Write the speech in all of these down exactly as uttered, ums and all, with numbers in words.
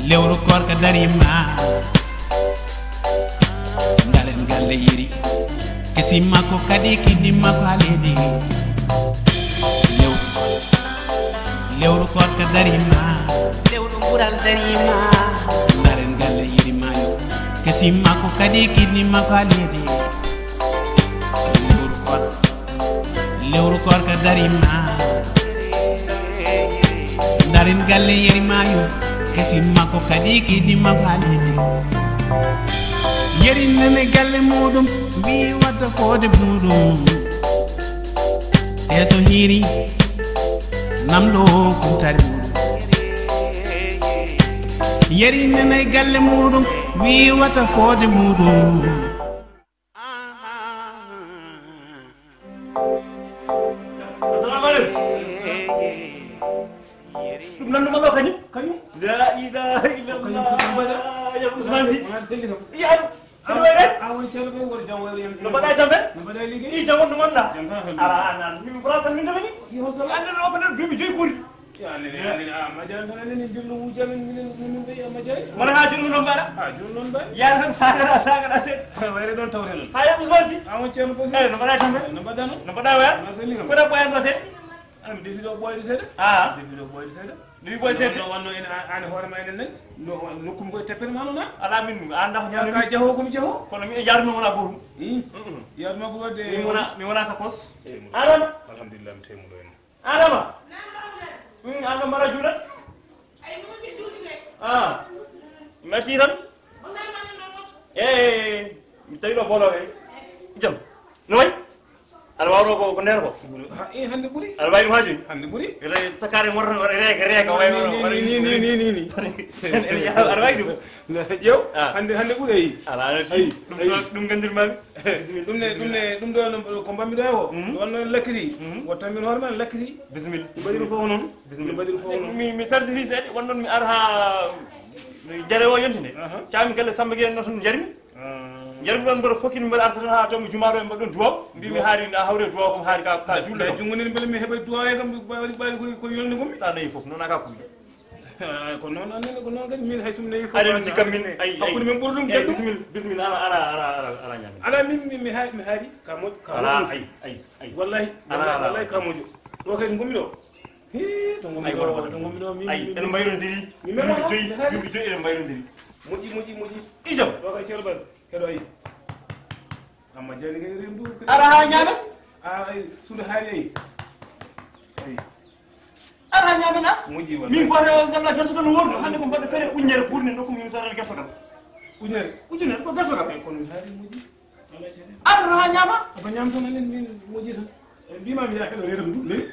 Lewru koorka dariima, ndaren galle Yeri. Kesi makko kadi kiddi makko haa leydi. Lew-, lewru koorka dariima, lewru ngural dariima, ndaren galle Yeri Maayo. Kesi makko kadi kiddi makko haa leydi. Lewru koorka. Lewru koorka dariima. Ndaren galle Yeri Maayo. Kesi makko kadi kiddi makko haa leydi. Yeri nani galle muuɗum, wi'i wadda fodde muuɗum. Te so hiiri, namdo kumtari muuɗum. Yeri nani galle muuɗum, wi'i wadda fodde muuɗum. Assalamu aleykum. Ɗum nannduma ɗo kañum? Kañum? La ilaha illallah. Kañum ko ɗum mbaɗa? Ya Ousmane Sy. Wona selli kam. Iya, ɗum. Sali way rek? A woni ceerno ɓe, woni jam wayru yam. No mbaɗa jam ɓe? No mbaɗa liggey? I jam wonno mbaɗa? Jam tan alhamdulillah. Ala, an, an. Min France tan min ɗo woni? Yo, hol sabu? Annduɗo o ko nder duuɓi joyi kuuri. Yo, Allah ne, Allah ne, a majjani tan, Allah ne, jolno wuuji amen, minen, minen ɓe, a majjani. Wona haa jooni noon mbaɗa? Ha, jooni noon mbaɗa. Yaara tan, saagara, saagara seeɗa. Wayre ɗon tawte noon. Ha, ya Ousmane Sy. A won ceerno Basi. Eh, no mbaɗa tan? No mbaɗa noon? No mbaɗa wayas? No selli kam. Koɗa ɓooyan ɗo seeɗa? A mi defi ɗo ɓooyde seeɗa. Ah. Mi defi ɗo ɓooyde seeɗa. No wi ɓooy seeɗa? Wonno, wonno en a-, an hoore ma enen nani. No, nokkum koye teppere ma noon, a? Ala min, an ndax ka jaho komi jaho. Kono mi e jaarno wona gootum. Mm. Mm-mm. Yaarno ko wadde. Mi wona, mi wona sakos. Eh, mo. Aran. Alhamdulillah, mi tawimo ɗo en. Adama. Naam, Maodo. Hmm, Adama mara juulat. Ay, mo woni juulde. Ah. Merci tan. O ngal ma ɗum ɗo. Eh, mi tawi ɗo bolo kay. Jam. No way? Aɗa wawno ko, ko nder ko? Ha, eh, hannde ɓuri. Aɗa wawi ɗum ha jooni? Hannde ɓuri. Ɓe tawi takare morto, waɗa reega, reega, way, ni, ni, ni, ni, ni. Aɗa wawi ɗum? Ƴeew, ah. Hannde, hannde ɓuri, ayi. Ala, ala, ayi, ɗum ayi. Ɗo, ɗum gandirmami. Bisimilla, ɗum ne, ɗum bisimilla. Ne, ɗum ɗo no, ko mbaɗmi ɗo e o. Mhm. Wonno en lakkiri. Mhm. Wottan min hoore ma en lakkiri. Bisimilla. Mbaɗiri fof noon. Bisimilla. Mbaɗiri fof noon. Mi, mi tardiri seeɗa, won noon mi ara ha jare o yontine. Aha. Cami galle Samba Gueye no toon jarmi. Ah. Jarmi ɗon mboɗo fokkimi mboɗo arta tan ha to mi jumaɗo e mbaɗon duwaw. Mbimi duwaw. Haari na hawre duwaw kam haari ka, ka juulɗo kam. Junngo nen mbele mi heɓa duwaw e kam, ɓaali, ɓaali ko, ko yolnde gum. Sa nayi fof, noon aka kuuɗi. Ah, ko noon, annene ko noon kadi, min hay so mi nehii fof. Aɗa jikka min, ay, ay. Hakkunde men ɓuri ɗum. Ay, bisimilla, bisimilla, ala, ala, ala, ala, ala ñaame. Ala, min, min, mi haa-, mi haari, ka moƴ-, ka moƴƴi. Ala, ay, ay, ay. Wallahi, ala, wallahi, ala, wallahi, ala. Ka moƴƴo. Ɗo kadi ngonmi ɗo. Hii, to ngonmi ɗo, to ngonmi ɗo, min, ay, min, en mbayrodiri. Min, duuɓi joyi, mi haari. Duuɓi joyi en mbayrodiri. Moƴƴi, moƴƴi, moƴƴi. Ijam. Ɗo kay Ceerno Bal, heɗo ay. Amma jani kay rendu kay. Ara ha ñaamen? Ah, ay, suudu haali ay. Ay. Ara ha ñaamen, a? Moƴƴi wallahi. Min goto o ngalla gertogal no wordu, hannde ko mbaɗɗo feere ujunere ɓurne nokku min sodata gertogal. Ujunere? Ujunere ko gertogal. Ay, kono mi haali moƴƴi. Wala cene. Ara ha ñaama? Aba ñaam tan anen min moƴƴi tan. E mbima mi yaha ɗo retam du, ley.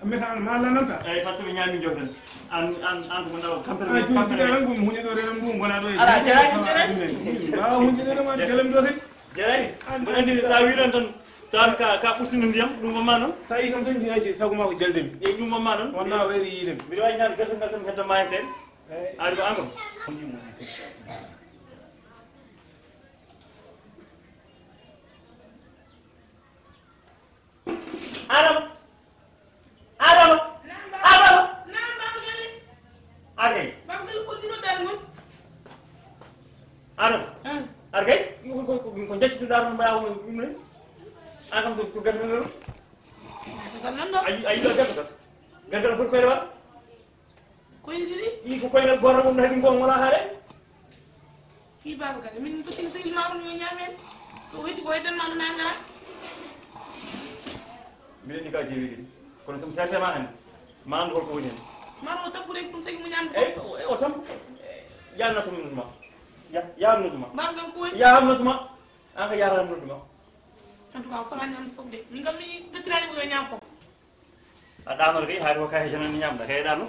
Meta an ma lananta. Ay, parce que ñaami joftan. An, an, an ko ndaw kamper. Ah, joni kamper. Joni ko hunde ɗo retam du, ngona ɗo e ala, jaraani, jaraani. Ah, hunde ɗo ma jalam ɗo kadi. Jeeyi. Mboɗo anndi sa wiiɗon tan, tan ka, ka ɓurtini ndiyam, ɗum wonma noon? Sa yii kam tan mbiyaji, sago ma ko jaldemi. Eyi, ɗum wonma noon? Wonna wayri yiidemi. Mbiɗa wawi ñaande gasol ngal tan mi hedda ma hen seeɗa. Eyi. Ari ko an kam. Adama. Adama! Naam, Baba. Adama! Naam, Baba Gali. Ar kay. Baba Gali, ko dino dal mun? Adama. Ah. Ar kay. Ko, ko, ko, ko jaccituɗa ɗon mbaɗa ko ɗum ni? An kam ko, ko gerte nan ɗo? Ko gerte nan ɗo? Ayi, ayi, ɗo gerte kam. Gerte kam foti koyɗe waɗa? Koyɗe ɗiɗi? Ii, ko koyngal gooto mum, hay ɗum goonga wala haale. Fii Baaba Kane, min tottini sehil ma ɗum yo ñaam heen. So o heddii ko heddan ma ɗum, a ngara. Mbiɗa anndi ka jeewi kadi. Kono so mi seetee ma hannde, ma anndu holko woni heen. Maro o tampu rek ɗum tagi mo ñaamde. Eyi, fof. O, o tampu. Yaa noddu ma. Ya, yaa noddu ma. Mbaɗ ɗon ko woni? Yaa noddu ma. An ka yaara noddu ma. En tout cas, o fota ñaamde fof de. Min kam mi tottiraani ko yo ñaam fof. A ɗaanor kay, haade ko kay janani ñamɗa, kay ɗaanor.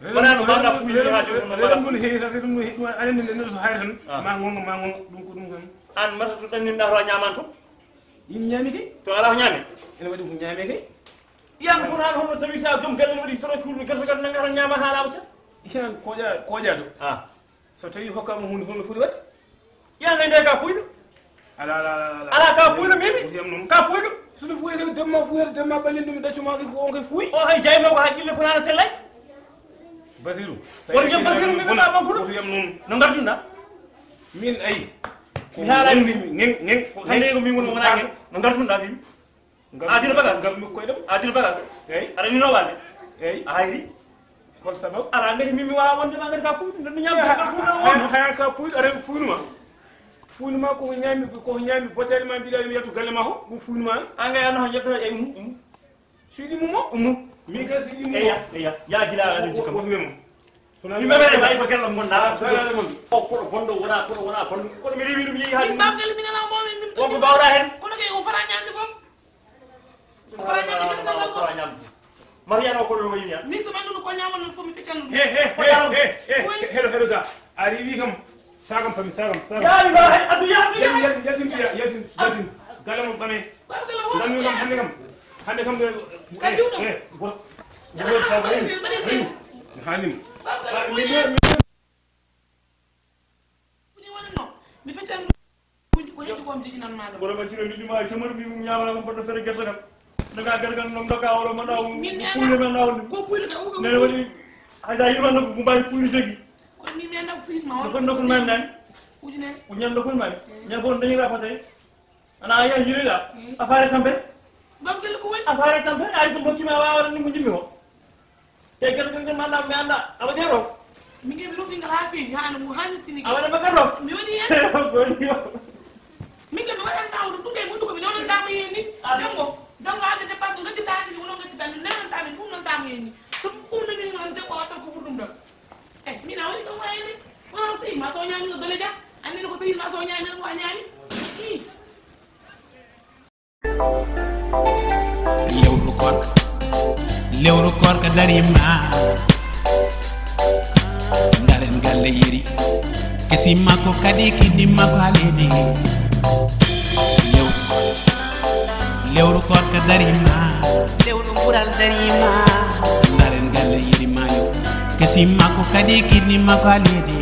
Wona no mbaɗa fuuji ha jooni no mbaɗa fuuji. Ɗum heewi tan, ɗum no heewi, ɗum aɗa anndi nde neɗɗo so hayre tan, ah, ma ngonga, ma ngonga, ɗum ko ɗum tan. An mata to ɗanninɗa to a ñaman to? Yin ñaami kay. To ala ko ñaami? Ene waɗi ko ñaami kay. Yan ko an hono tawi sa joom galle waɗi soro kuuɗo gerte gal nanga tan ñaama ha laaɓa tan. Yan koƴa, koƴaɗo. Ah. So tawi hokkama hunde, holno foti waɗde? Yaa nde ka puyɗo? Ala, ala, ala, ala. Ala ka puyɗo, mimi? Woti am noon. Ka puyɗo? So ɗum fuyi kadi, demma fuyata, demma ɓallin ɗum, ɗaccu ma ko on kay fuyi. O hay jayno ko haqqille ko nana sellay. Basiru. Woto yam Basiru, min mbaɗa ɓam kono. Woto yam noon. No ngartunɗa? Min ay. Mi haalani min. Ngen, ngen. Hannde ko min woni wona ngen. No ngartunɗa min? Adil bagas. Ngarmi koyɗam. Adil bagas. Eyi. Aɗa ni no wande? Eyi. A hayri? Hol sabab? Ala ngati min mi wawa wonde ma ngati ka puuɗi. Nde mi ñamta ka puuɗi. Haya ka puuɗi, aɗa fuunuma. Fuunuma ko ñaami, ko ñaami botali ma mbiɗa mi yaltu galle ma ho. Ɗum fuunuma. An ga yana ho yettata e umu, umu. Suuɗi mum o? Ummu. Min kay suuɗi mum o. Eya, eya. Ya gila aɗa jikka mo. Woɗɗi mo. Yimɓe ɓe mbawi ko gella mon na. Salaale mon. O koɗo bonɗo wona, koɗo wona bonɗo. Kono mi rewi ɗum yeehi ha. Min bamgal min ala mo min. Wonko mbawɗa hen? Kono kay o fara ñamde fof. O fara ñamde fof. O fara ñamde. Mariano koɗo o yini an. Min so ɓandu ko ñamal non fof mi feccan ɗum. He, he, he, he, he. Heɗo, heɗo ga. A rewi kam. Sagam fami, sagam, sagam. Ya, ya, ya, ya, ya. Yatin, yatin, yatin, yatin, yatin. Gala mo ɓame. Ndanmi kam hannde kam. Hannde kam ɓe. Ka juuɗo. Eh, eh, go-, go-, sabu. Hanim. Ah, mi, mi, mi. Woni wonno. Mi feccan ɗum. Ko heddi ko mi joginanma ɗo. Borom a jiro mi ɗuma e camaru mi ñaama ko mbaɗɗo fere gerte kam. Daga gargan non doka wala ma dawo. Min mi anda. Puule ma dawo. Ko puule ka uga. Nene woni. Haysa yirma no ko mbawi puule jogi. Kono min mi anda ko sehil ma. No fon no ko man nan. Ujunere. Ko ñando ko man. Ñan fon dañi rapporté. Ana ya yirida. A faare tambe. Bam gel ko woni. A faare tambe ay so mbokki ma wawa ni mo jimmi ho. Te gel gel man mi anda. Aba dero. Mi ngi mi rufi ngal ha feewi ha no mo hani tini. Aba ma gado. Mi woni hen. Ko ni. Min kam mi waɗan ɗaawɗo ɗum ɗum kay gonɗi ko mi nawnantaama heen ni. Janngo, janngo hannde dépasse no ngaddirɗaa hannde ni, wonoo ngaddirɗaa, min nawnantaa, min ɗum nantaama heen ni. So ɗum ɗum nani noon, janngo a wattan ko ɓuri ɗum ɗoon. Eh, min a waɗi ɗum wayi ni. Wonaa ko sehil ma so ñaami ko dole jam. Anndi ko sehil ma so ñaami ko a ñaami. Ii. Lewru koorka, lewru koorka dariima. Ndaren galle Yeri, kesi makko kadi kiddi makko haa leydi. Lew-, lewru koorka dariima. Lewru ɓural dariima. Ndaren galle Yeri maayo, kesi makko kadi kiddi makko haa leydi.